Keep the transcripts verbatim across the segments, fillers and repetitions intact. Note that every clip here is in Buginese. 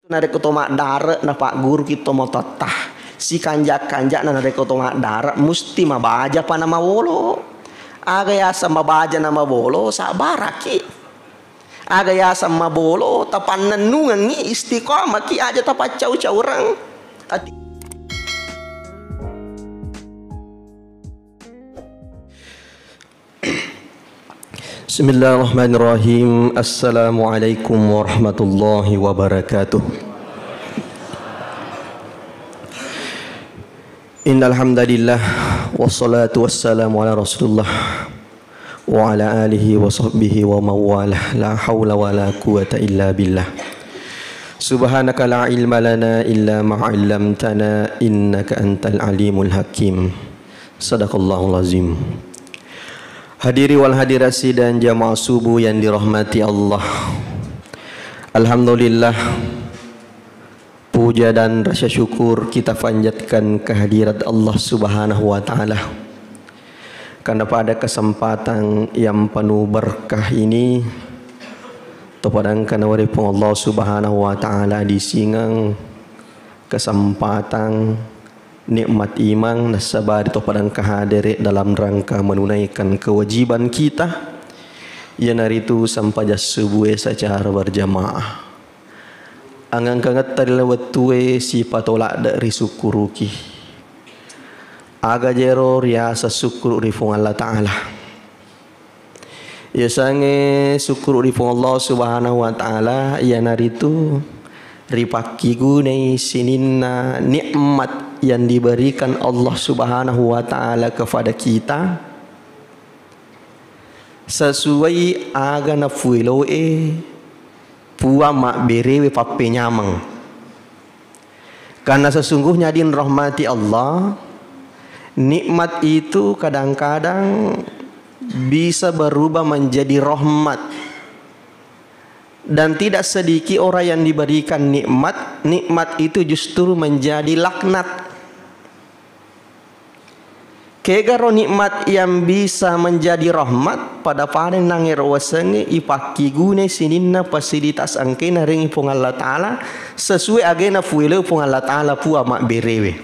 Narekko to maddare napagguruki to mototta, sikanja-kanjana narekko to maddare musti mabaja pa namawolo. Aga yaseng mabaja namawolo, sabbaraki. Aga yaseng mabolo, tapannennungengngi, istiqamaki, aja tapaccau-caureng. Ati- Bismillahirrahmanirrahim. Assalamualaikum warahmatullahi wabarakatuh. Innal hamdalillah, wassalatu wassalamu ala Rasulillah wa ala alihi wa sahbihi wa mawalah. La haula wa la quwata illa billah. Subhanaka la ilma lana illa ma 'allamtana innaka antal alimul hakim. Sadaqallahul azim. Hadiri wal hadirat sidang jamaah subuh yang dirahmati Allah. Alhamdulillah, puja dan rasa syukur kita panjatkan kehadirat Allah Subhanahu wa Ta'ala. Karena pada kesempatan yang penuh berkah ini, topadangka nawari Puang Allah Subhanahu wa Ta'ala disingang kesempatan nikmat iman, nasaba ri topadangka hadere dalam rangka menunaikan kewajiban kita, iyanaritu sempajang subuh secara berjamaah. Angangkangetta ri wettue sipatolak de risukkuruki. Aga jero riasa sukkuru ri Puang Allah Ta'ala. Yasengnge sukkuru ri Puang Allah Subhanahu wa Ta'ala, iyanaritu ripakkigunai sininna nikmat yang diberikan Allah Subhanahu wa Ta'ala kepada kita sesuai aga nafueloe Puang mabberewe pappenyameng. Karena sesungguhnya, hadirin rahmati Allah, nikmat itu kadang-kadang bisa berubah menjadi rahmat. Dan tidak sedikit orang yang diberikan nikmat, nikmat itu justru menjadi laknat. Kegaro nikmat yang bisa menjadi rahmat, pada-pada nangero wasengnge ipakkigune sininna fasilitas engkae narengi Puang Allah Ta'ala sesuai agena fueleu Puang Allah Ta'ala Puang mabberewe.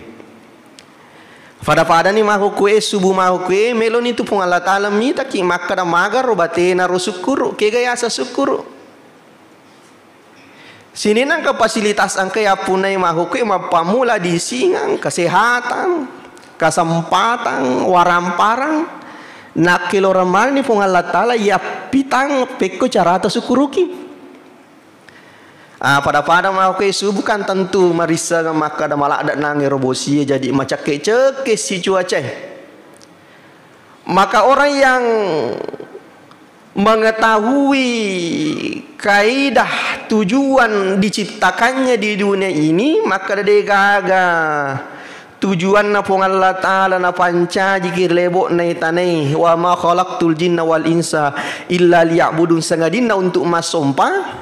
Pada-padani makkukkue, subu makkukkue, meloni tu Puang Allah Ta'ala mitaki makkeda magaro batena ro sukkuru, kega yasa sukkuru. Sininna engka fasilitas engka yappunnai makkukkue mappammula disingang, kesehatan, kesempatan, waramparang, nakkeloreng manenni Puang Allah Ta'ala yappitang pekko carata sukkuruki. Ah, pada-pada makkukkue subu kan tentu marisseng makkeda maladde nangero bosie jadi macekke-cekke si cuacae. Maka orang yang mengetahui kaidah tujuan diciptakannya di dunia ini, maka de gaga tujuanna Puang Allah Ta'ala napancajiki ri lebo'na tanai, "Wa ma khalaqtul jinna wal insa illa liya'budun," sangadinna untuk massompa.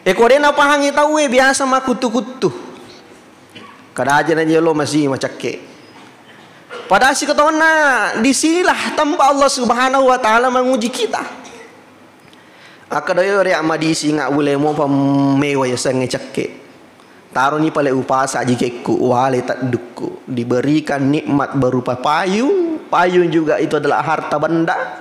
Eko de napahangi tauwe biasa makkuttu-kuttu. Kada aja na jelo masi macakke. Padahal sikotonna disilah tempat Allah Subhanahu wa Ta'ala menguji kita. Akkeda yo ri amma disinga ulemo pammewa yasengnge cakke. Taroni pale upasa jikekku, wale teddukku. Diberikan nikmat berupa payung. Payung juga itu adalah harta benda.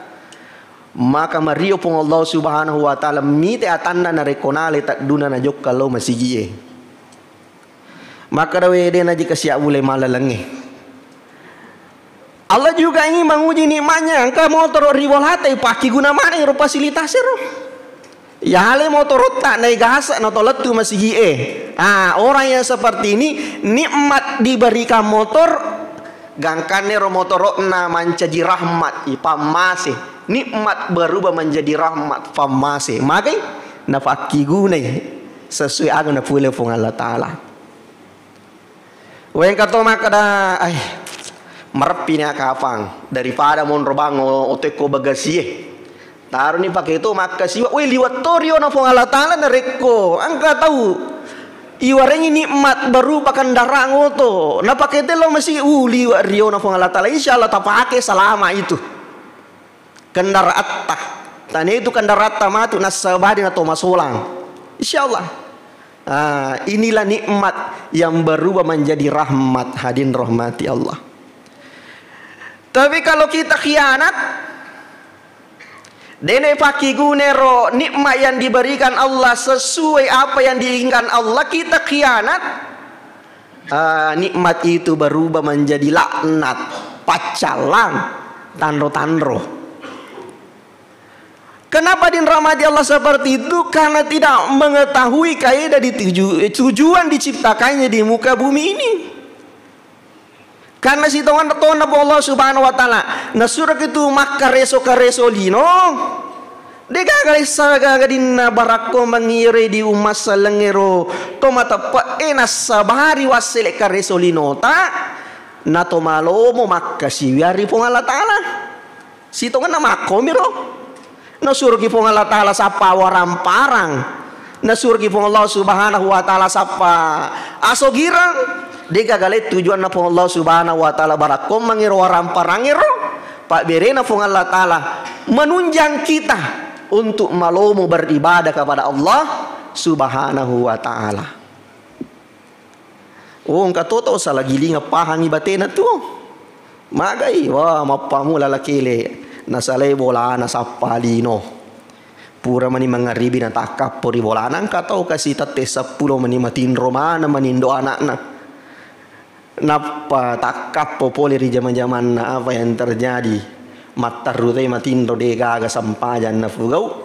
Maka mario Puang Allah Subhanahu wa Ta'ala mite atanna narekko nale tedduna najokka lao masigie. Makkeda we de naji kasiak bule malalengnge. Allah juga ingin menguji nikmatnya. Engka motoro ribolata, ipakkiguna maneng ro fasilitas ero. Yale motorotta naigasa nato lettu masigie. Ah, orang yang seperti ini nikmat diberikan motor, gangkanne ro motoro'na mancaji rahmat, ipammase. Nikmat berubah menjadi rahmat, pammase. Magai? Napakkigunai sesuai aga napule Puang Allah Ta'ala. Wengka to makkeda, "Ai, mareppi ni kapang daripada monro bang o-, otekko bagasie." Taroni pake to makkasiwa, "Woi, liwat to riona Puang Allah Ta'ala narekko engka tau iwarengi nikmat berupa kendaraan oto, napake tello masi, uh, liwat riona Puang Allah Ta'ala, insya Allah tapake selama itu." Kendaraatta. Tane itu kendaraatta matu nassabari na to masolang. Insya Allah. Ah, inilah nikmat yang berubah menjadi rahmat, hadirin rahmati Allah. Tapi kalau kita khianat, dene pakkigunero nikmat yang diberikan Allah sesuai apa yang diinginkan Allah, kita khianat, ah, nikmat itu berubah menjadi laknat, paccalang, tanro-tanro. Kenapa dirahmati Allah seperti itu? Karena tidak mengetahui kaidah dituju-, tujuan diciptakannya di muka bumi ini. Karena sitongenna tona Puang Allah Subhanahu wa Ta'ala, nasuroki tu makkareso-kareso lino, degaga lessa gagadinna barakko mangire di umma sellengero to mateppe'e nassabari wassele kareso linota, nato malomo makkasiwiang ri Puang Allah Ta'ala. Sitongenna makkomiro. Nasuroki Puang Allah Ta'ala sappa waramparang. Nasuroki Puang Allah Subhanahu wa Ta'ala sappa asogirang. Degaga le tujuanna Puang Allah Subhanahu wa Ta'ala barakkommangiro waramparangiro. Pabberena Puang Allah Ta'ala menunjang kita untuk malomo beribadah kepada Allah Subhanahu wa Ta'ala. Oh, engka toto sala gilinga pahangi batena tu. Magai, wah, mappamula lakele. Nasalai bolana sappa lino. Pura mani mangaribi natakkappo ri bolana, engka tau kasi tette seppulo mani matinro maneng manindo anakna. Nappa takkappo pole ri jama-jamanna, apa yang terjadi? Mattarru te matinro de gaga sampajang nafugau.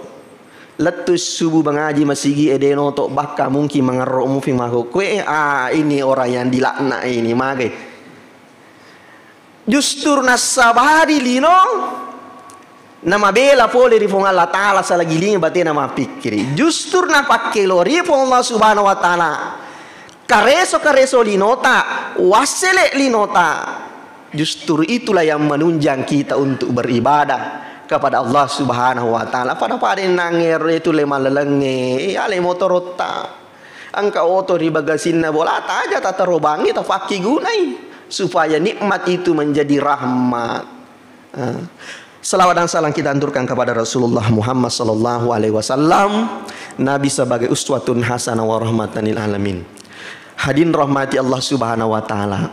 Lettu subuh mangaji masigi e de noto bakka mungkin mangerro mufi makokkue. Ah, ini orang yang dilaknat ini, magai. Justru nassabari lino namabela pole ri Puang Allah Ta'ala, sala giling batena mappikkiri. Justru napakkelori Puang Allah Subhanahu wa Ta'ala kareso-kareso linota, wassele linota. Justru itulah yang menunjang kita untuk beribadah kepada Allah Subhanahu wa Ta'ala. Pada-pada nangero itu le malelengnge, ya le motorotta. Engka oto ri bagasinna bolata aja tatarobangi, tafakkigunai supaya nikmat itu menjadi rahmat. Ah. Salawat dan salam kita anturkan kepada Rasulullah Muhammad sallallahu alaihi wasallam, Nabi sebagai uswatun hasanah wa rahmatan lil alamin. Hadirin rahmati Allah Subhanahu wa Ta'ala.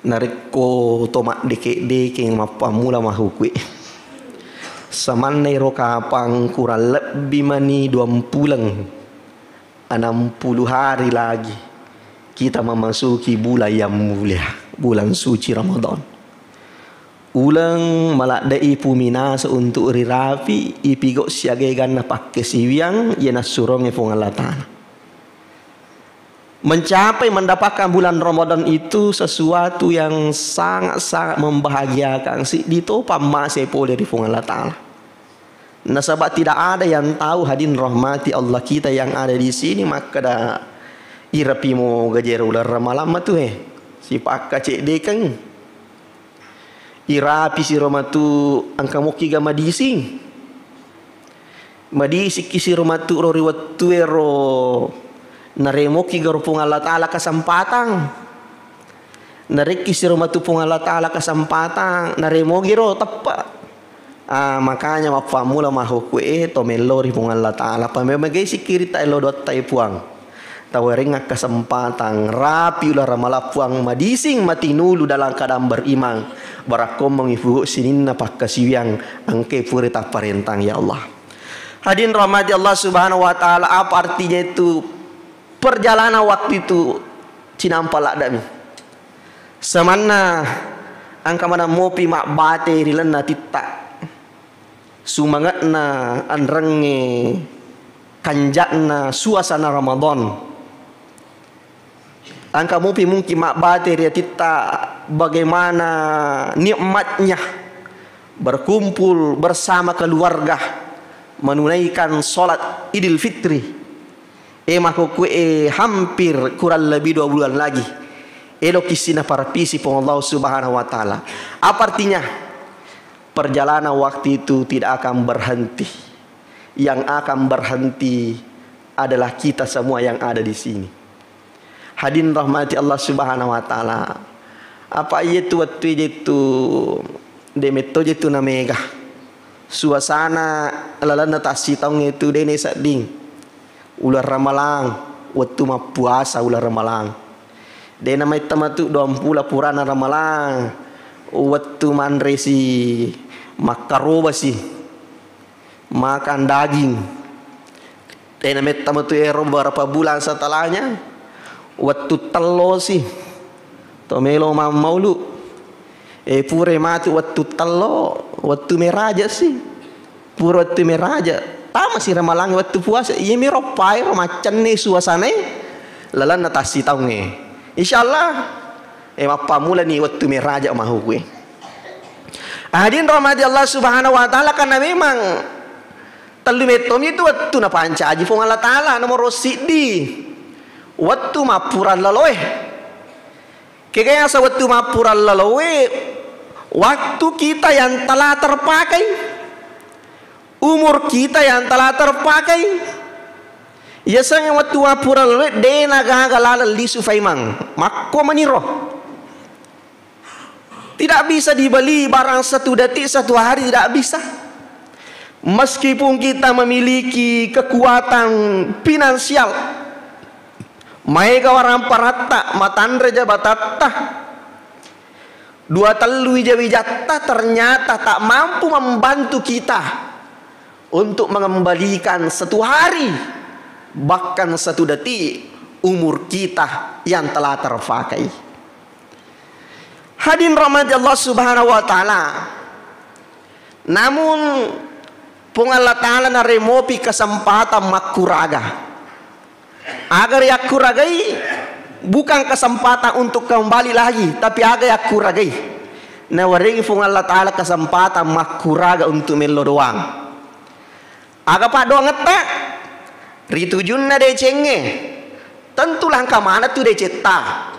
Narekko to maddeke-dekeng mappammula mahukue. Samanna ero kapang kurang lebbi mani duampuleng, enam puluh hari lagi kita memasuki bulan yang mulia, bulan suci Ramadan. Uleng maladde'i puminasa untuk rirapi, ipigau siaga eganna pakkasiwiang, iye nassurongnge Puang Allah Ta'ala. Mencapai mendapatkan bulan Ramadan itu sesuatu yang sangat-sangat membahagiakan. Siddi to pammase pole ri Puang Allah Ta'ala. Nasaba tidak ada yang tahu, hadirin rahmati Allah, kita yang ada di sini makkeda, "Irapi mo gajero uleng Ramalang matu e, sipakkaceddekeng. Irapi siro matu engka mokki ga madising. Madisikki siro matu ro ri wettuero naremoki garo Puang Allah Ta'ala kesempatan. Narekki siro matu Puang Allah Ta'ala kesempatan, naremogiro teppe." Ah, makanya mappammula mahukue to mello ri Puang Allah Ta'ala. Pamemegai sikiritta elo doatta e Puang. Tawerengnga kesempatan, rapi ulara malappuang madising matinulu dalam keadaan beriman. Barakkommengi fugo sininna pakkasiwiang engke pura tapparentang, ya Allah. Hadirin rahmati Allah Subhanahu wa Ta'ala, apa artinya itu perjalanan waktu itu cinampa laddami. Samanna engka maneng mopi mabbate ri lenna titta. Sumange'na anrengnge kanja'na suasana Ramadan. Engka mupi mungkin mabbate ri atitta bagaimana nikmatnya berkumpul bersama keluarga menunaikan sholat Idul Fitri. E makkukue hampir kurang lebih dua bulan lagi. Eloki sinaparapisi Puang Allah Subhanahu wa Ta'ala. Apa artinya? Perjalanan waktu itu tidak akan berhenti. Yang akan berhenti adalah kita semua yang ada di sini. Hadirin rahmati Allah Subhanahu wa Ta'ala. Apa iya tu wettu je tu de metto je tu namega. Suasana lalenna tassitaung itu dene sedding. Uleng Ramalang, wettu mappuasa uleng Ramalang. De'na maitta matu duampulo purana Ramalang, wettu manresi makkarobasi, makan daging. De'na maitta matu ero beberapa bulan setelahnya, wettu tellosi. To melo mammaulu. E, pura matu wettu tello, wettu meraja si. Pura wettu meraja. Tama si Ramalang wettu puasa, iya miro paero maccanne suasanae lalenna tassitaungnge. Insyaallah, e, mappammulani wettu meraja mahuku e. Hadirin rahmati Allah Subhanahu wa Ta'ala, karena memang tellu mettomi itu wettu napancaji Puang Allah Ta'ala. Nomoro siddi, wettu mappura laloe. Kega yaseng wettu mappura laloe? Waktu kita yang telah terpakai, umur kita yang telah terpakai. Yaseng wettu mappura laloe, de'na gaga laleng lisu faimeng. Makko maniro. Tidak bisa dibeli barang satu detik, satu hari tidak bisa. Meskipun kita memiliki kekuatan finansial, maega waramparatta, matanre jabatatta, dua tellu wija-wijatta, ternyata tak mampu membantu kita untuk mengembalikan satu hari, bahkan satu detik umur kita yang telah terpakai. Hadirin rahmati Allah Subhanahu wa Ta'ala. Namun, Puang Allah Ta'ala naremopi kesempatan makkuraga. Aga riakkuragai, bukan kesempatan untuk kembali lagi, tapi aga yakkuragai. Nawarengi Puang Allah Ta'ala kesempatan makkuraga untuk mello doang. Aga paddoangetta? Ri tujunna decengnge. Tentulah engka maneng tu decetta.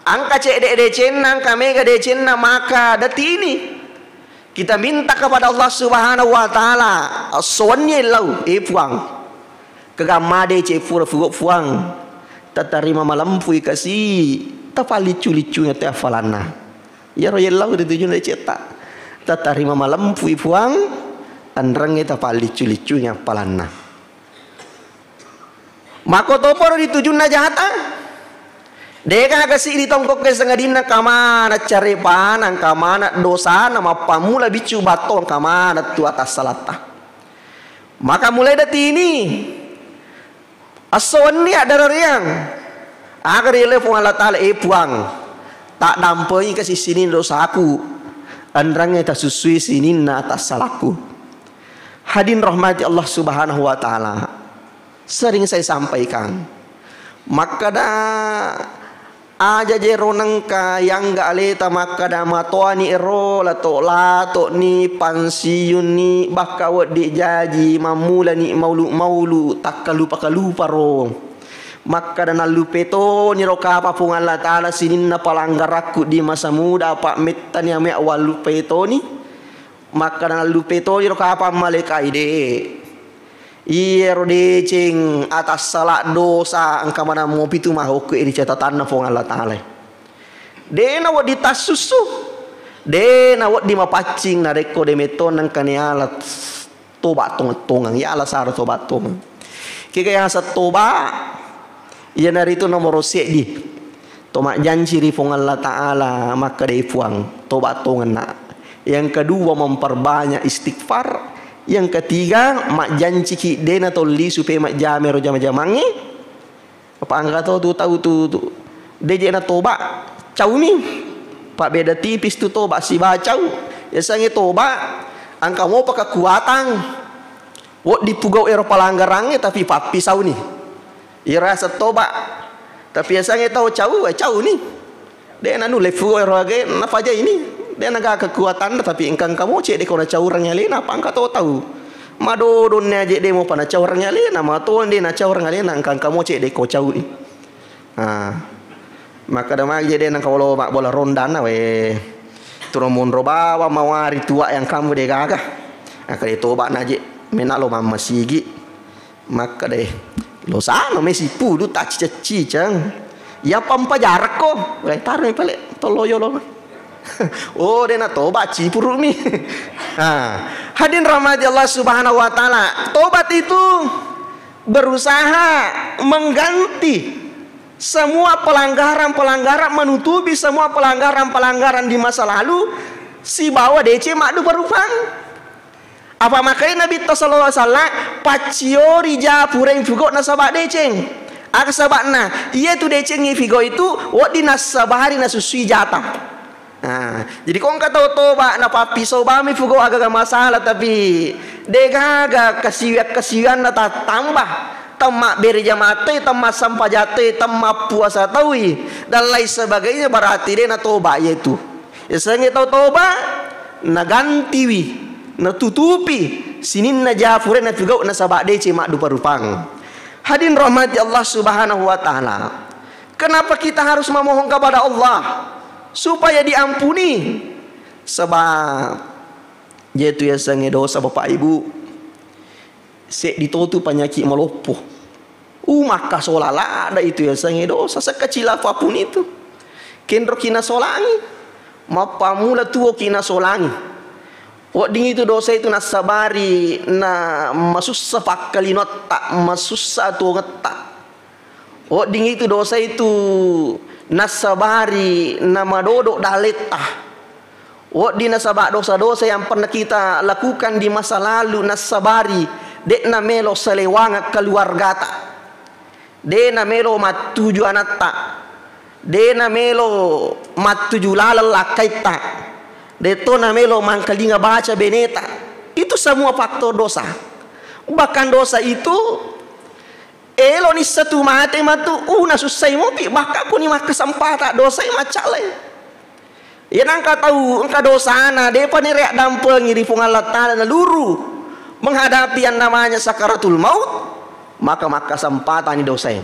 Engka cedde decenna, engka mega decenna, maka datini. Kita minta kepada Allah Subhanahu wa Ta'ala, esso wenni ellau, e Puang. Kegamma deceng pura fugo Puang. Tatarima malempui kasi, tapalliccu-liccungi te affalanna. Iyaro yellau ri tujunna decetta. Tatarima malempui Puang, enrengnge tapalliccu-liccungi appalanna. Makkotoparo ri tujunna jahata. Degaga siddi tongkokke sangadinna engka maneng carepana, engka maneng dosana, mappammula biccu batto engka maneng tu atassalatta. Maka mulai datini. Esso wenni addarariang. Aga riellau Puang Allah Ta'ala, e Puang, taddampengi kasi sininna dosaku, enrengnge tasussui sininna tassalakku. Hadirin rahmati Allah Subhanahu wa Ta'ala. Sering saya sampaikan. Makkada Aja jero nengka yangga aleta makkada matoani ero, lato-latoni, pansiunni, bakka weddi jaji, mammulani maulu-maulu, takkalupa-kaluparo. Makkada nallupe toniro kapa Puang Allah Ta'ala sininna palanggarakku di masa muda, apa mettani amea wallupe toni. Makkada nallupe toniro kapa malaikai de. Iyaro deceng atassala dosa engka maneng mopitu mahokko ri catatanna Puang Allah Ta'ala. De nawedding tassussu, de nawedding mapaccing narekko de metto nengka niala toba tongeng-tongeng, yala saro toba tongeng. Kega yaseng toba, iyanaritu nomoro seddi. To majjanci ri Puang Allah Ta'ala, makkedai Puang, toba tongenna. Yang kedua, memperbanyak istighfar. Yang ketiga, majjanciki dena tollisu pe majjame ro jama-jamangnge. Apa engka to tu tau tu, tu deje na toba, cauni. Pak beda tipis tu toba siba cau. Yasengnge toba, engka mopa kekuatan. Wedding pugau ero palanggarangnge tapi pappisauni. Iyaro yaseng toba. Tapi yasengnge tau cau, eh, cauni. De nanulle fugo ero age nafajaini. De naga kekuatanna tapi engka-engka mo cedde ko nacaurang alena apa engka to tau. Madodonni aje de mopa nacaurang alena, matoni de nacaurang alena engka-engka mo cedde ko caui. Ah. Makkeda magi je de nengka olo mabbola rondanna we. Turo monro bawang mawari tua yang kamu de gaga. Akkeda toba naje mena lo mammasigi. Makkeda, "Losano me sipulu tacciceng-ciceng. Iya pampajarekko." Weh, taroni pale tollo yolo. Oh, de natoba cipurumi. Ah, hadirin rahmati Allah Subhanahu wa Ta'ala. Tobat itu berusaha mengganti semua pelanggaran-pelanggaran, menutupi semua pelanggaran-pelanggaran di masa lalu, sibawa deceng maddupa-rupang. Apa makanya Nabitta sallallahu alaihi wasallam pacciori ja puraing figau nasaba deceng. Aga saba'na? Iyatu deceng figau itu wedding nassabari nasussui jata. Nah, jadi ko engka tau toba napappisau bami fugau agaga masalah, tapi degaga kasiwiang-kasiwianna tattamba, temmabbere jamatai, temmassampajang toi, temmapuasa taui, dan lain sebagainya, berarti de natoba iyatu. Yasengnge tau toba, nagantiwi, natutupi sininna ja purainna fugau nasaba deceng maddupa-rupang. Hadirin rahmati Allah Subhanahu wa Ta'ala. Kenapa kita harus memohon kepada Allah supaya diampuni? Sebab iyatu yasengnge dosa, Bapak Ibu, seddi totu panyaki maloppo. Uh, makkasola ladda itu yasengnge dosa, sekecil apapun itu. Kenroki nasolangi, mappammula tuoki nasolangi. Wedding itu dosa itu nassabari na masussa pakkalinotta, masussa tuongetta. Wedding itu dosa itu nassabari namadodo daletta. Wedding nasaba dosa-dosa yang pernah kita lakukan di masa lalu nassabari de'na melo salewangeng keluargata. De'na melo mattuju anatta. De'na melo mattuju laleng lakkaitta. De'tona melo mangkalinga baca beneta. Itu semua faktor dosa. Bahkan dosa itu Elo nissatu mate matu, uh, nasussai mopi, bakka kuni makkasempata dosai maccallai. Iya nangka tau engka dosana, depa nere addampengi ri Puang Allah Ta'ala, naluru menghadapi yang namanya sakaratul maut, maka makkasempatani dosai.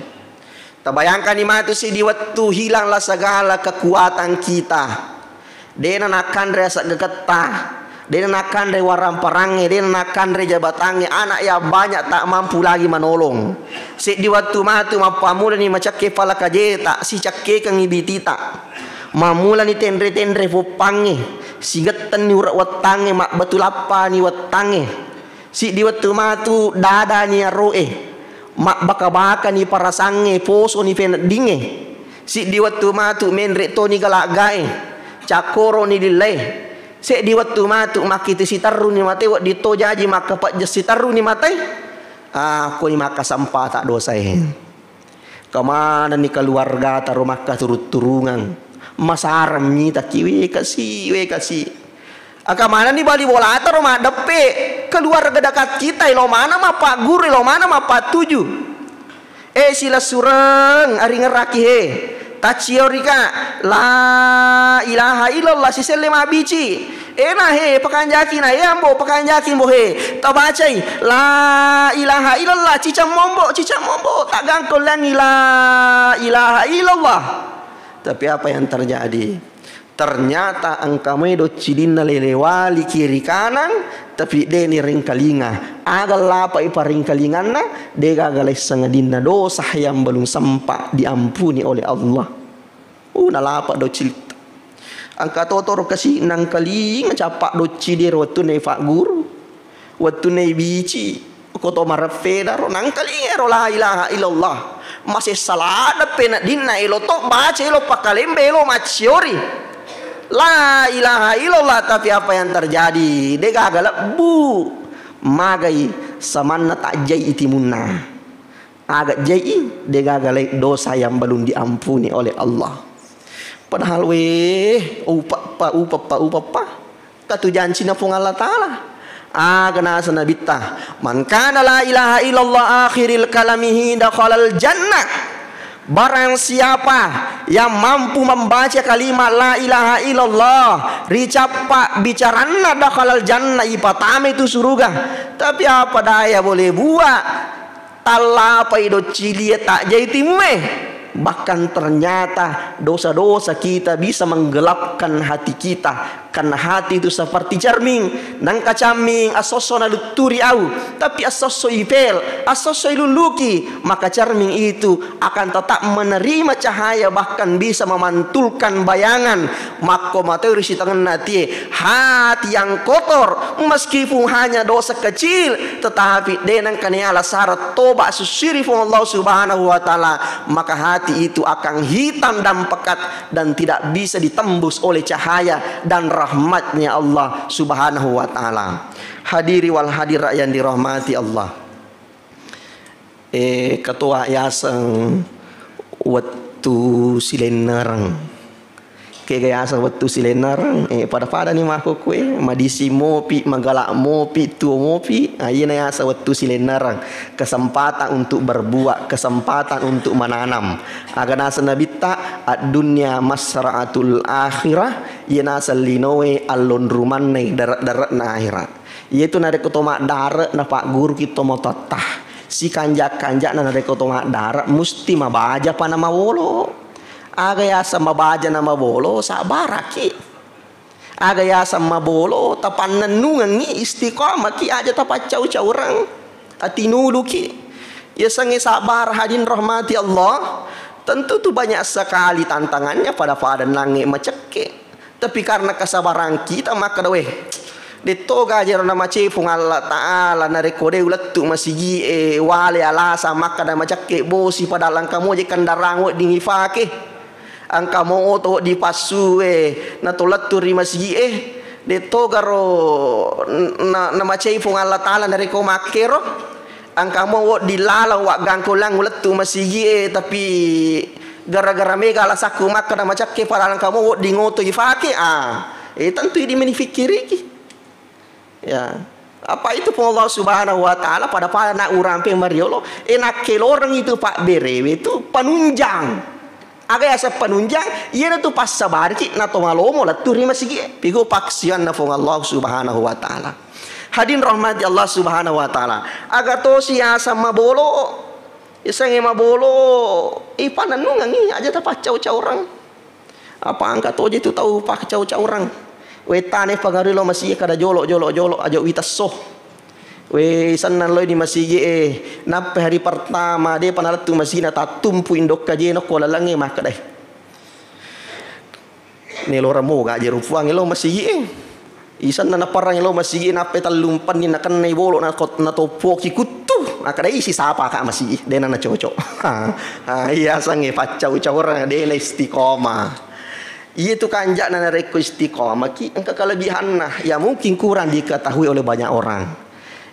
Tabayangkani matu siddi wettu hilanglah segala kekuatan kita. De'na nakkanre aseggeketta, de'na nakkanre warang-parangnge, de'na nakkanre jabatangnge, anak yang banyak tak mampu lagi manolong. Seddi wettu matu mappammulani macakke palakajeta, sicakkekengngi bitita. Mammulani tenre-tenre poppangnge, sigettenni ure wettangnge, mabbatu lappani wettangnge. Siddi wettu matu dadani aroe, mabbaka-bakani parasangnge, posoni peneddingnge. Siddi wettu matu menre toni galaggae, cakkoroni lillae. Seddi wettu matu makkita siterruni mate, wedding to jaji makkapejje siterruni mate. Ah, koni makkasempata dosae. Kamanenni keluargata ro makkaturung-turungang. Masareng mitaki, we kasi, we kasi. Akamanenni bali bolata ro maddeppe, keluarga dekat kita, elo mana mappagguru, elo mana mappattuju. Eh, silessureng, aringerraki he. Tacciorika, la ilaha illallah, siselle mabbici. Ena he, pakanjaki na, eh, ambo, pakanjaki mbo he. Tabacai, la ilaha illallah, cicang mombo, cicang mombo. Taggangkong langi, la ilaha illallah. Tapi apa yang terjadi? Ternyata engka moi doccilinna lelewali kiri kanan, tapi de ni ringkalinga. Aga lapai paringkalinganna, degaga laisseng adinna dosa yang belum sempat diampuni oleh Allah. Uh, nalapa doccilitta. Engka totoro kasi nangkalinga cappa docci de ro wettunna ifagguru. Wettunna ibici, ko to mareppedaro, nangkalinga ero la ilaha illallah. Masessa ladde peneddinna, elo to baca, elo pakkalembe, elo macciori. La ilaha illallah, tapi apa yang terjadi? Degaga lebbu. Magai samanna tajjai timunna. Aga jai, degaga lai dosa yang belum diampuni oleh Allah. Padahal weh, upappa, upappa, upappa. Katu jancina Puang Allah Ta'ala. Aga nasa Nabitta, "Man kana la ilaha illallah akhiril kalamihi dakhalal jannah." Barang siapa yang mampu membaca kalimat la ilaha illallah ri cappa bicaranna, dakhalal jannah, ipatama itu suruga. Tapi apa daya boleh buat? Tallapai doccilie, tajjai timue. Bahkan ternyata dosa-dosa kita bisa menggelapkan hati kita. Karena hati itu seperti cermin, nengka cermin asosso nalutturi au, tapi asosso ipel, asosso iluluki, maka cermin itu akan tetap menerima cahaya, bahkan bisa memantulkan bayangan. Makko materi sitengenna tie, hati yang kotor, meskipun hanya dosa kecil, tetapi de nengka niala syarat toba susiri Puang Allah Subhanahu wa Ta'ala, maka hati itu akan hitam dan pekat dan tidak bisa ditembus oleh cahaya dan rahmatnya Allah Subhanahu wa Ta'ala. Hadiri wal hadirat yang dirahmati Allah. Eh, ketua yaseng wettu silennereng. Kega yaseng wettu silennereng, eh, pada-pada ni makkukue, madisi mopi, magala mopi, tuo mopi, ah, iyena yaseng wettu silennereng. Kesempatan untuk berbuat, kesempatan untuk menanam. Aga naseng Nabitta, "Ad-dunya masra'atul akhirah," iye naseng linoe allonrumanna dare'-dare'na akhirat. Iyetu narekko to maddare' napagguruki to matoatta. Sikanja-kanja'na narekko to maddare' musti mabaja pa namawolo. Aga yaseng mabaja namawolo, sabbaraki. Aga yaseng mabolo, tapannennungengngi, istiqamaki, aja tapaccau-caureng, atinuluki. Yasengnge sabar, hadirin rahmati Allah, tentu tu banyak sekali tantangannya, pada-pada nangnge macekke. Tapi karena kesabaran kita, makkeda, weh, detto gajero namace Puang Allah Ta'ala, narekko de ulettu masigi e, wale alasa makkeda macekke bosi, padahal engka moje kendaraan wedding ifake. Engka moto dipassue, nato lettu ri masigi'e, de togaro na, namacai Puang Allah Ta'ala narekko makkero. Engka mo wedding laleng waggangkolang lettu masigi'e, tapi gara-gara mega alasakku makkeda macakke, padahal engka mo wedding oto ifake, ah, eh, tentu idi menifikkiriki. Ya. Apa itu Puang Allah Subhanahu wa Ta'ala pada-pada na urampe mariolo, e, nakkeloreng itu pabberewe tu panunjang. Aga yaseng panunjang, iyana tu passabariki na to malomo lettu ri masigi e. Pigo paksianna Puang Allah Subhanahu wa Ta'ala. Hadirin rahmati Allah Subhanahu wa Ta'ala. Aga tosi yaseng mabolo, yasengnge mabolo, ipanennungengngi aja tapaccau-caureng. Apa engka toje tu tau paccau-caureng. Wettane pangarui lo masigi kada jolo, jolo, jolo, aja witesso. We, sennang loi di masigi e, nappe hari pertama, depa nalettu masigi na tattumpu indokka jeno ko lalengnge makkeda e. Nelora moga jero puang lo masigi e. Isanna naparang lo masigi, nappe tellumpenni nakennai bolo, na kot-, natoppoki kuttu. Makkeda isi sapa ka masigi, dena nacocok. Ah, iya sange paccau-caureng, dena istiqomah. Iya tu kanja'na narekko istiqomah ki, engka kelebihanna yang mungkin kurang diketahui oleh banyak orang.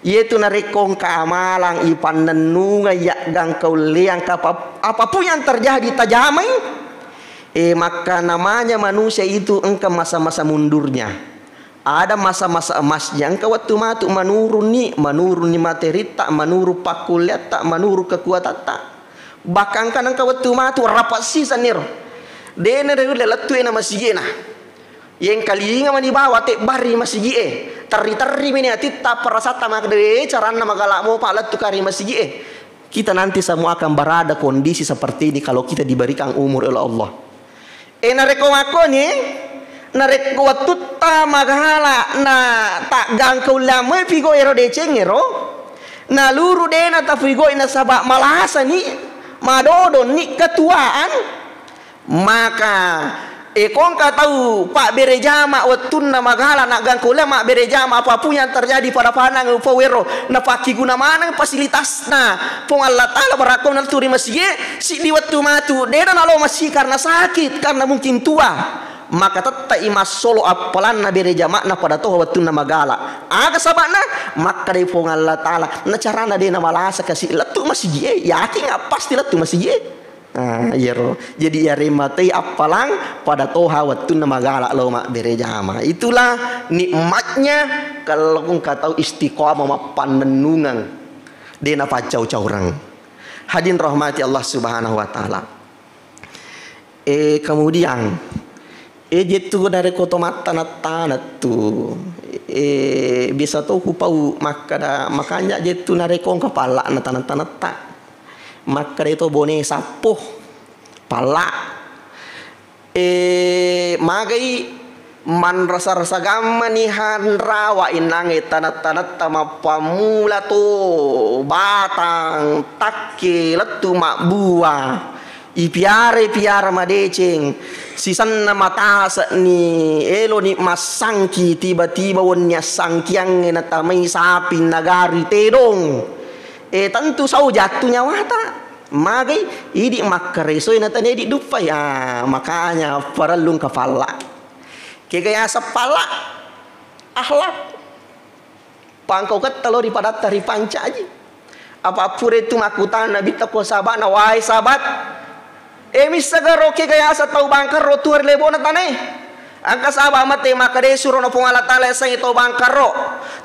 Iya tu narekko engka amalang ipannennungeng, yaggang kaulleang, kapa-, apapun yang terjadi tajamai, eh, maka namanya manusia itu engka masa-masa mundurnya. Ada masa-masa emasnya, engka wettu matu manurunni, manurunni materitta, manuru pakkulleatta, manuru kekuatatta. Bahkan engka, engka wettu matu rapat sisenniro. Dena riulle lettu e na masigena. Yengkalinga mani bawa tebbari masigi e. Terri-terri mini atitta, perasatta makkeda, "Eh, caranna magala mopa lettu kari masigi e." Kita nanti semua akan berada kondisi seperti ini kalau kita diberikan umur oleh Allah. E, narekko makkoni, narekko wettutta magala na taggangka ullamai pigo ero deceng ero, naluru dena tapigoi nasaba malasani, madodonni ketuaan, maka e, ko engka tau pabbere jama wettunna magala naggangka ullamai mabbere jama, apapun yang terjadi pada panang upawero napakkiguna maneng fasilitasna Puang Allah Ta'ala, barakko naltu ri masigi e, siddi wettu matu, dena nalo masigi karena sakit, karena mungkin tua, maka tettai massolo appalanna bere jama'na pada toha wettunna magala. Aga saba'na? Makkedai Puang Allah Ta'ala, na carana dena malasa kasi lettu masigi e, yakin pasti lettu masigi e. Ah, iyaro. Jadi, iyareng matei appalang pada toha wettunna magala lao mabbere jama. Itulah nikmatnya kalau engka tau istiqomah mappannennungeng, de napaccau-caureng. Hadirin rahmati Allah Subhanahu wa Ta'ala. Eh, kemudian, eh, jettu narekko to mattana-tana tu, eh, biasa to kupau makkada, makanja jettu narekko engka palla'na tana-tanatta. Makkeda to bone sappo, palla. Eh, magai Manrasa-rasa gammani hanrawa innangnge taneng-tanetta mappammula to batang takke lettu mabbua. Ipiara-piara madeceng, sisenna matase'ni, eloni massangki, tiba-tiba wenni assangkiangnge natamai sapi nagari tedong. E, tentu sau jattu nyawata. Magai idi makkaresoi natania idi duppai. Ah, makanya parellu engka palla. Kega yaseng palla? Akhlak. Pangkauketta lao ri padatta ripancaji. Apa pura itu makkutana Nabitta ko sahabana, "Wae sahabat, e, missagaro kega yaseng tau bangkarro tuo ri lebona tanae?" Engka sahabat mate makkeda, "Surono Puang Allah Taala yasengnge tau bangkarro,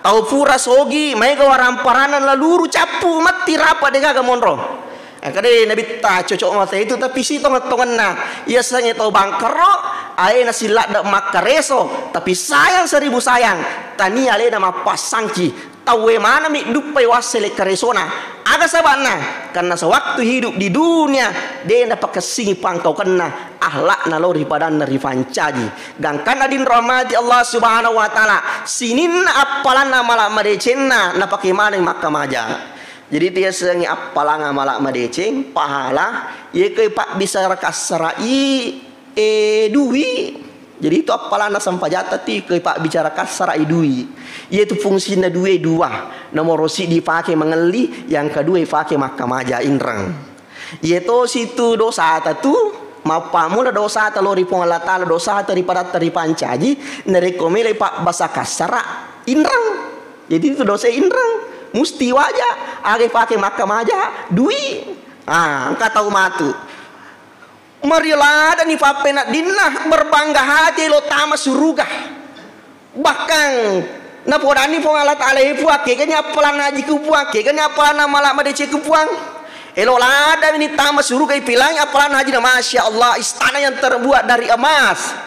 tau pura sogi, maega waramparanna, laluru cappu, matti rapa, degaga monro." Engka de Nabitta cocok mate itu, tapi sitongeng-tongenna. Iya sengnge tau bangkarro, aena silladde makkareso, tapi sayang seribu sayang, tania alena mappassangki. Tauwe manami duppai wassele karesona. Aga saba'na? Karena sewaktu hidup di dunia, de napakessingi pangkaukenna, akhlakna lao ri padanna ripancaji. Gangkanna dinrahmati Allah Subhanahu wa Ta'ala, sininna appalanna mala madecenna napake maneng makkamaja. Jadi, itu yasengnge appalang amala madeceng, pahala, iye ko pabbicara kassara'i, e, dui. Jadi, itu appalanna sempajatta tu ko pabbicara kassara'i dui. Iye tu fungsinna due dua. Nomoro siddi pake mangelli, yang kedua pake makkamaja inreng. Iye to situ dosata tu, mappammula dosata lao ri Puang Allah Taala, dosata ri padatta ripancaji, narekko melo pabbasa kassara, inreng. Jadi itu dosa inreng, musti waja, aga pake makkamaja, dui. Ah, engka tau matu. Mario ladani pappeneddinna, berbangga hati lo tama suruga. Bahkan napodanni Puang Allah Taala, "E Puang, kegani appalanna haji ku Puang, kegani appalanna mala madeceng ku Puang." Elo ladani tama suruga, ipilangi appalanna hajina, Masya Allah, istana yang terbuat dari emas.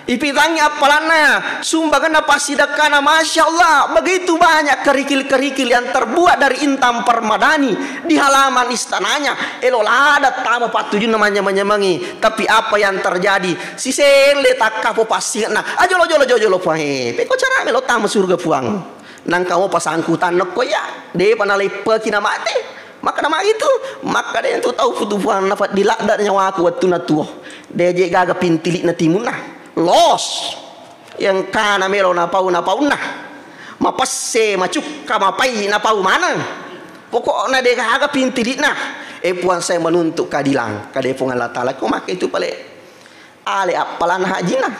Ipitangngi appalanna, sumbanganna passidekkana, Masya Allah, begitu banyak kerikil-kerikil yang terbuat dari intan permadani di halaman istananya. Elo lada tama pattujunna manyameng-nyamengi. Tapi apa yang terjadi? Siselle takkapo passinge'na. Ajolo, jolo, jolo, jolo, Puang. Eh, pekko cara melo tama surga, Puang. Nangka mopa sangkutanna ko iya, depa naleppeki na mate. Makkeda magi tu, makkeda tu tau putu Puang napeddilladda nyawaku wettunna tuo. De je gaga pintili'na timunna. Los. Yang kana melo napau napaunna. Mapesse, macukka, mapai, napau maneng. Pokokna de gaga pintili'na. Eh Puang, saya menuntut keadilan. Kade Puang Allah Taala, ko makke tu pale. Ale appalanna hajinna.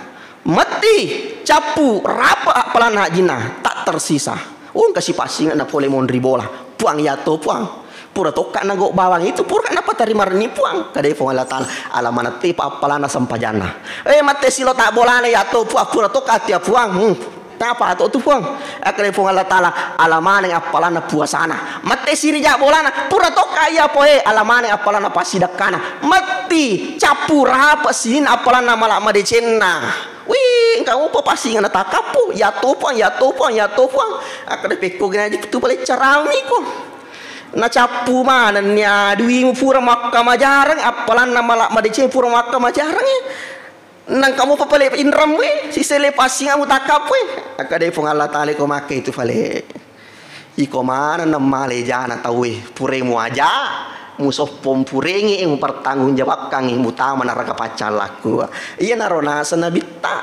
Metti, cappu, rapa appalanna hajinna. Tak tersisa. Engka sipassinge'na pole monri bola. Puang, yato Puang. Pura tokka nagau bawang itu, pura napatarima renni Puang. Kadai Puang Allah Taala, ala manettipa appalanna sempajanna. Eh, mette silo tak bolana, yato Puang, pura tokka tia Puang. Hmm. Tapa to tu Puang? Akkeda Puang Allah Taala, ala maneng appalanna puasana. Mette sirija bolana, pura tokka iya poe, ala maneng appalanna passidakkana. Metti, cappu, rapa sininna appalanna mala madecenna. Wih, engka mopa passinge'na takkappo, yato Puang, yato Puang, yato Puang. Akkeda pekko gena aja tu pale carami ko. Nacappu manenni aduimu pura makkamajareng, appalanna mala madeceng pura makkamajareng. Nangka mopa pale inremmu, sisele passingamu takkappo. Akkeda Puang Allah Taala, ko makke itu pale. Iko maneng nammale jana tauwe, puremu aja, musoppong purengi, mupertanggungjawabkangi, mutama neraka paccallakku. Iyanaro naseng Nabitta.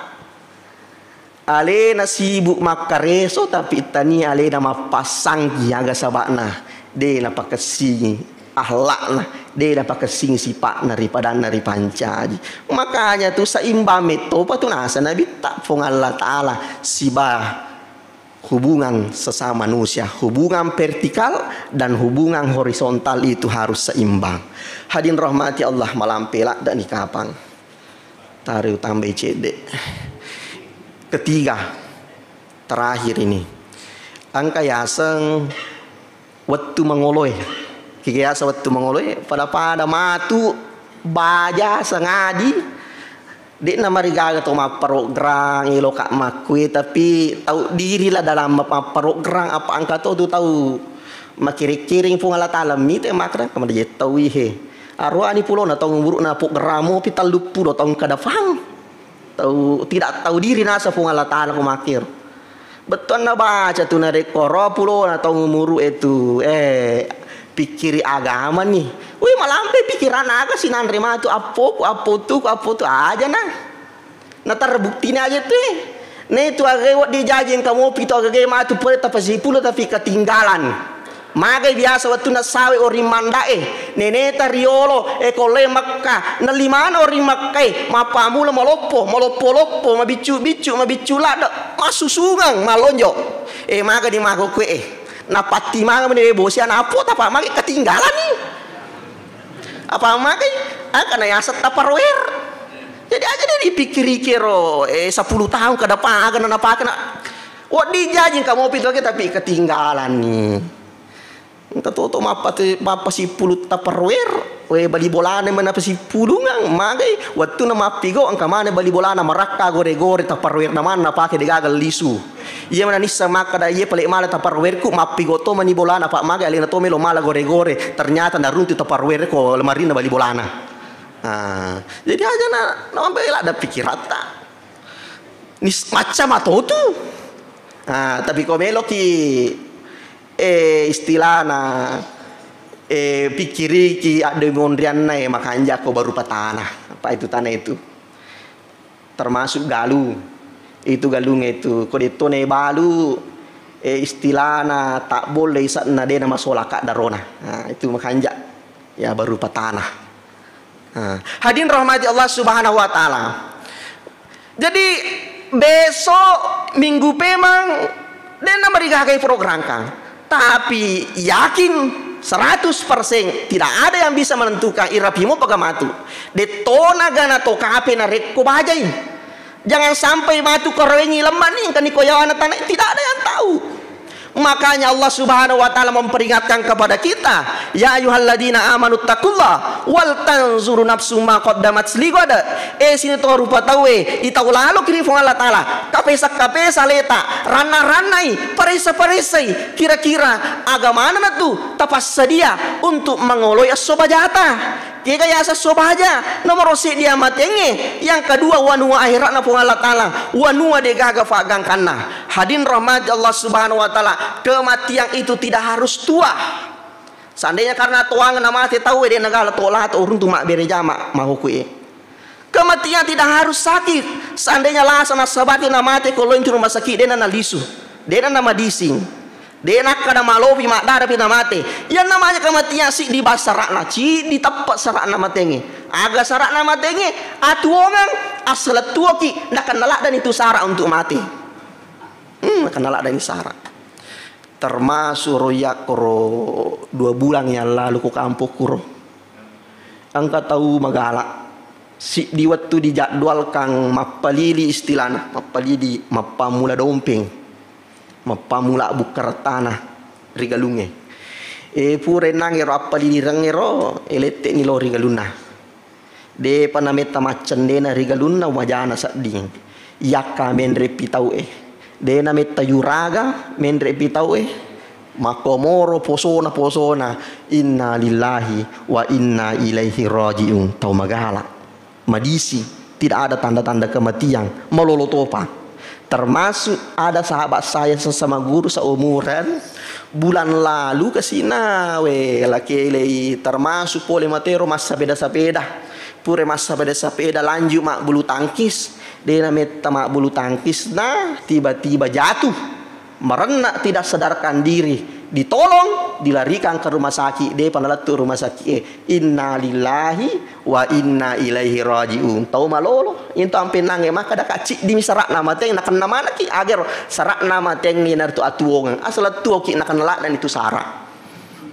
Alena sibuk makkareso, tapi tania alena mappassangki, aga saba'na de napakessingi akhlakna, de napakessingi sipa'na ri padanna ripancaji. Makanya tu seimbang mettopa tu naseng Nabitta, Puang Allah Taala siba hubungan sesama manusia, hubungan vertikal dan hubungan horizontal itu harus seimbang. Hadirin rahmati Allah, malampe ladda ni kapang. Tari utambai cedde. Ketiga, terakhir ini. Engka yaseng wettu mangoloe. Kega yaseng wettu mangoloe, pada-pada matu baja sengadi. De'na marigaga to mapparogerang, eloka makkue, tapi tau dirilah dalam mapparogerang, apa engka to tu tau makiring-kiring Puang Allah Taala, mite makkeda, "Kamana je tau ihe." Aroani pulona taung umuru'na poggeramo pi telluppulo taung kadafang. Tau, tidak tahu diri nasa Puang Allah Ta'ala ko makkero. Bettuanna baca tu narekko ro pulona tau umuru e tu, eh, pikkiri agama ni. Wih, malampe pikiran aga sinanre matu appoku, appotuku, appotu aja na. Na terbuktini aja tu, eh. Ne tu aga wedding jaji engka mopi tu aga ge matu pole tapasipulo tapi ketinggalan. Magai biasa wettunna sawe oring manda'e, neneta riolo, e, kolle Mekka, nelli maneng oring Mekkae, mappamula maloppo, maloppo-loppo, mabiccu-biccu, mabiccu ladde, massusungang, malonjo. E, maga di mako kue, e. Napatti manga meni bosi ana apo, tapa mage ketinggalan ni. Apa mage, angka na yaseng Tupperware. Jadi aja deh dipikkiriki ro, e, sepuluh tahun ke depan aga na napake na. Wedding jaji engka mopi tu age tapi ketinggalan ni. Engka toto mappate-, mappasippulu Tupperware, we, bali bolana mana pasippulungang, magai, wettuna mappigo, engka maneng bali bolana marakka gore-gore Tupperware na manna pake degaga lisu. Iya mana nissa makkada, iya pale mala Tupperware ku, mappigo to mani bolana, pa magai alena to melo mala gore-gore, ternyata naruntu Tupperware ko lemarina bali bolana. Ah, jadi aja na, na mabela ada pikiratta. Nis-, macca matotu. Ah, tapi ko meloki, eh, istilahna, eh, pikkiriki adde monrianna, eh, makanja ko baru patana. Apa itu tanah itu? Termasuk galu. Itu galung itu. Ko detto ne balu, eh, istilahna tak boleh isakna dena masola kaddarona. Nah, itu makanja. Ya, baru patana. Nah, hadirin rahmati Allah Subhanahu wa Ta'ala. Jadi, besok Minggu pemang, dena marigagai program kang. Tapi yakin seratus persen tidak ada yang bisa menentukan irapi mo pagamatu. Detona gana to kape narekko bajai. Jangan sampai matu karawengi lemma ni, engka ni ko yawana tanai, tidak ada yang tahu. Makanya Allah Subhanahu wa Ta'ala memperingatkan kepada kita, "Ya ayyuhalladzina amanu taqullaha wal tanzuru nafsum ma qaddamat ligad." Eh, sini to rupa tauwe, itau lalo kiri Puang Allah Ta'ala, kapesa-kapesa leta, ranna-rannai, paressa-paressai, kira-kira aga manenna tu tapassadia untuk mangoloi esso bajata. Kega yaseng esso baja, nomoro seddi amatengnge, yang kedua wanua akhiratna Puang Allah Ta'ala, wanua degaga faggangkanna. Hadirin rahmati Allah Subhanahu wa Ta'ala, kematian itu tidak harus tua. Seandainya karena tuang namate tauwe, de nagala to lato uruntu mabbere jama mahukue. Kematian tidak harus sakit. Seandainya lasa nasabati namate ko lointu rumah sakit, dena nalisu, dena namadising. De nakkada malopi maddarapi namate. Yang namanya kematian siddi bas sara'na, ciddi teppe sara'na matengnge. Aga sara'na matengnge? Atuongang, assalettuoki, nakenna laddani tu sara untuk mate. Hmm, nakenna laddani sara. Termasuk ro yakkoro dua bulan yang lalu ko kampokku ro. Engka tau magala. Siddi wettu dijadwalkan mappalili istilahna, mappalili, mappammula dompeng, mappamula bukkarettana ri galungnge. E, pura ennangngero appalilirengngero, e, lette'ni lao ri galunna. Depa nametta maccendena ri galunna wajana sedding. Yakka menrepi tauwe. De nametta yuraga menrepi tauwe. Makkomoro posona, posona. Inna lillahi wa inna ilaihi raji'un. Tau magala. Madisi, tidak ada tanda-tanda kematian, malolo topa. Termasuk ada sahabat saya sesama guru seumuran, bulan lalu kesina, we, lakelei, termasuk pole matero massapeda-sapeda. Pure massapeda-sapeda, lanjut mak bulu tangkis. De nametta mak bulu tangkis, nah, tiba-tiba jatuh. Merenna tidak sadarkan diri, ditolong, dilarikan ke rumah sakit, depa nalettu rumah sakit e. Inna lillahi wa inna ilaihi raji'un. Tau malolo, into ampennangnge makkada ka ciddimi sara'na mateng, nakenna manekki agero sara'na mateng ni naritu atuongang. Asal tuoki nakenna ladda nitu sara.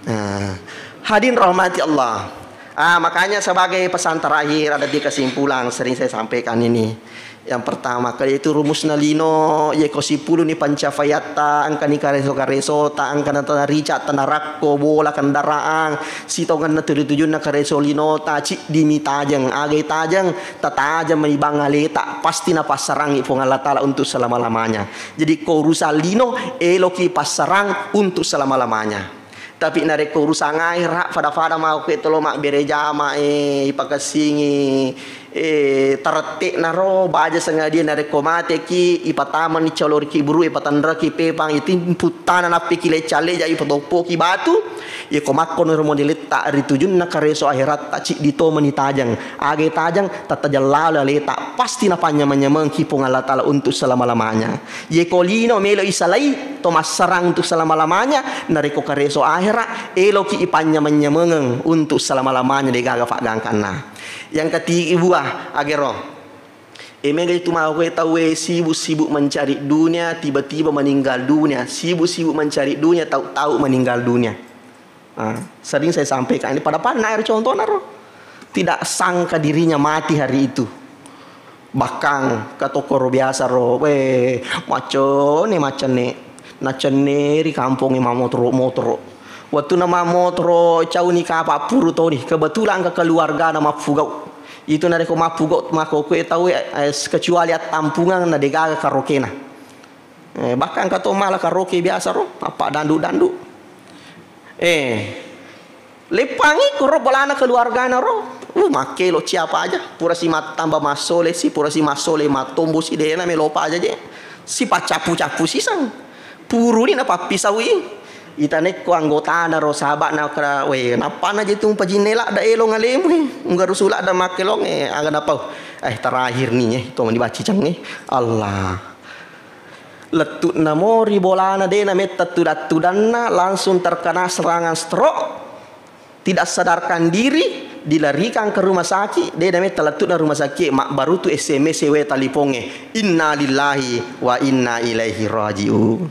Nah, hadirin rahmati Allah. Ah, makanya sebagai pesan terakhir, ada di kesimpulan sering saya sampaikan ini. Yang pertama, yaitu rumusna lino, yeko sipuluni pancapaiatta, engkani kareso-karesota, engkana tana rica, tana rakko, bola, kendaraan, sitongenna tuju-tujunna kareso linota, ciddimi tajeng, agai tajeng, tatajeng mani bang aleta, pasti napassarangi Puang Allah Ta'ala untuk selama-lamanya. Jadi, ko urusan lino, eloki passarang untuk selama-lamanya. Tapi narekko urusan ahera, pada-pada mako ke tolo mabbere jama, eh, ipakessingi, Eh, tarette'na ro, baja sengadia narekko mateki, ipatamani calo ri kiburu, ipatenreki pepang, itimputtana nappeki lecca-leja, ipatoppoki batu, yeko makkono ro modeletta ri tujunna kareso akheratta, ciddi to meni tajeng. Aga tajeng, tattajeng lalo aleta, pasti napanyameng-nyamengki Puang Allah Ta'ala untuk selama-lamanya. Yeko lino melo isalai, to massarang untuk selama-lamanya, narekko kareso akhera, eloki ipanyameng-nyamengeng untuk selama-lamanya, degaga faggangkanna. Yang ketiga, agero. E, mega itu mau koe tau e sibuk-sibuk mencari dunia, tiba-tiba meninggal dunia. Sibuk-sibuk mencari dunia, tahu-tahu meninggal dunia. Ah, sering saya sampaikan ini pada panna air contohna ro. Tidak sangka dirinya mati hari itu. Bahkan katokkoro biasa ro, weh, macenne, macenne. Nacenne ri kampongnge mammotoro-motoro. Wettunna mammotoro cauni kapa puru toni, kebetulan engka keluargana maffugau. Itu narekko maffugau makkokkoe tau, eh, kecuali attampungang na degaga karokena. Eh, bahkan engka to mala karoke biasa ro, appa dandu-dandu. Eh, Leppangi koro bolana keluargana ro. Uh, makkelo siapa aja. Pura si mattamba massole si, pura si massole mattombo si, dena melopa aja je. Si paccapu-capu sisang. Puruni na pappisaui. Itanekko anggotana ro, sahabatna kara, we, nappana je tu pajinne ladda elong alemu he. Unggarusu ladda makkelong e, aga napau. Eh, terakhir ni e, to mani bacicang e. Allah. Lettu'na mo ri bolana, de' nametta tudang-tudanna, langsung terkena serangan stroke, tidak sadarkan diri, dilarikan ke rumah sakit, de' nametta lettu'na rumah sakit, mabbaru tu S M S we talipongnge, "Innalillahi wa inna ilaihi raji'un."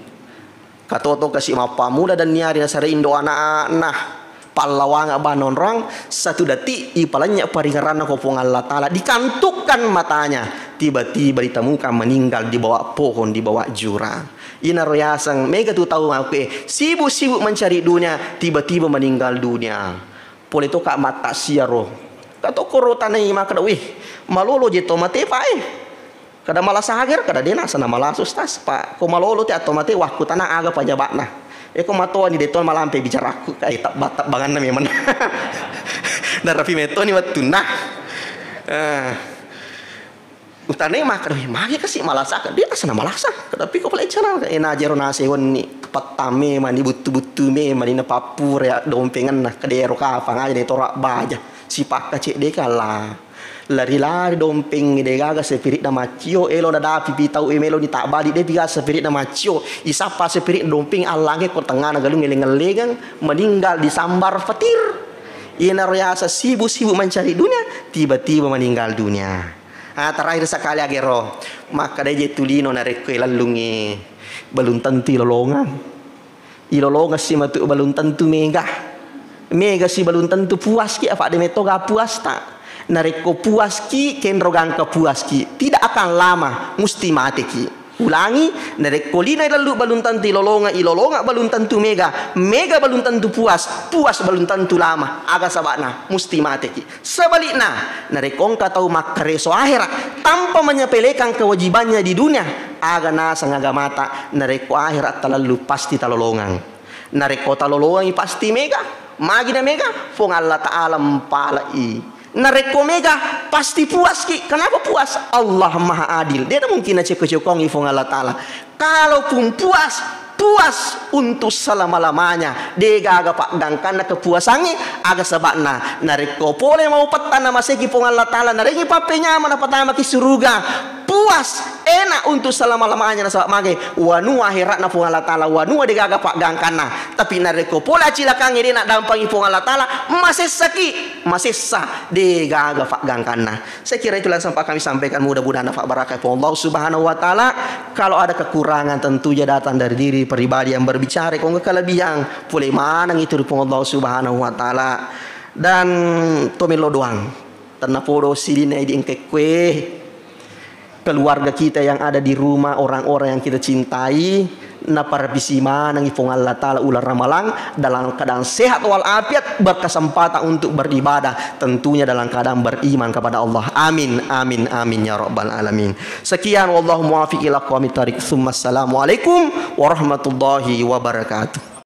Katoto kasi mappammula dan niari nasare indo ana'na. Pallawangeng banonrang, satu detik ipalennye paringeranna ko Puang Allah Ta'ala, dikantukkan matanya, tiba-tiba ditemukan meninggal di bawah pohon, di bawah jurang. Inaro yaseng mega tu tau makkue, sibuk-sibuk mencari dunia, tiba-tiba meninggal dunia. Pole toka mattaksiaro. Katokkoro tanai makkeda, "Wih, malolo je to mate, Pak, eh." Kada malasa hager, kada de' naseng namalasa, Ustaz, Pak. Ko malolo te atau mate, wakkutana aga panyabakna. E, ko matoani de' to malampe bicarakku, kai tabba-, tabbanganna memang. Narapi metoni wettunna. Eh. Utanai makkeda, "Wih, magi kasi malasa?" De' naseng namalasa. Kada pi ko pale cara, e, najero nase wenni, pettang memang, buttu-buttu memang, napappura dompengenna, kedero kapang aja ne torak baja. Sipakka cedde kala. Lari-lari dompeng, de' gaga spiri'na maccio, elo nadapi pi tau e melo ni tabbali, de' pi gaga spiri'na maccio. Isappa spirit dompeng, allange ko tengngana galung eleng-elengeng, meninggal disambar petir. Inaro yaseng sibuk-sibuk mencari dunia, tiba-tiba meninggal dunia. Ah, terakhir sekali agero, makkeda je tu lino narekko ilellungi, belum tentu ilolongeng. Ilolongeng si matu belum tentu mega. Mega si belum tentu puaski, apa de' metto ga puasta. Narekko puaski, kenro gangka puaski. Tidak akan lama, musti mateki. Ulangi, narekko lino ilellu belum tentu ilolongeng, ilolongeng belum tentu mega, mega belum tentu puas, puas belum tentu lama. Aga sabakna, musti mateki. Sebalikna, narekko engka tau makkareso akhera tanpa menyepelekan kewajibannya di dunia, aga naseng agamata, narekko akhera talellu pasti talolongeng. Narekko talolongengi pasti mega, magi na mega, Puang Allah Ta'ala mpalai. Narekko mega, pasti puaski. Kenapa puas? Allah Maha Adil. De' mungkin naceko-cekongi Puang Allah Ta'ala. Kalaupun puas, puas untuk selama-lamanya. De' gaga paggangkanna kepuasangnge, aga sabakna. Narekko pole mau pettanna maseki Puang Allah Ta'ala, narengi pappenyameng napatamaki suruga. Puas, enak untuk selama-lamanya, nasaba mage, wanua akheratna Puang Allah Ta'ala, wanua de' gaga paggangkanna. Tapi narekko pole acilakangnge de' naddampangi Puang Allah Ta'ala, masessaki, masessa, de' gaga paggangkanna. Saya kira itulah yang sempat kami sampaikan. Mudah-mudahan dapat barakah Puang Allah Subhanahu wa Ta'ala. Kalau ada kekurangan, tentunya datang dari diri pribadi yang berbicara. Ko engka kelebihan, pole maneng itu ri Puang Allah Subhanahu wa Ta'ala. Dan to melo doang. Tennapodo sidin idi engka kue. Keluarga kita yang ada di rumah, orang-orang yang kita cintai, naparabisi manengi Puang Allah Ta'ala uleng Ramalang dalam keadaan sehat walafiat, berkesempatan untuk beribadah, tentunya dalam keadaan beriman kepada Allah. Amin, amin, amin ya rabbal alamin. Sekian, wallahu muwaffiq ila aqwamit thariq. Tsumma assalamualaikum warahmatullahi wabarakatuh.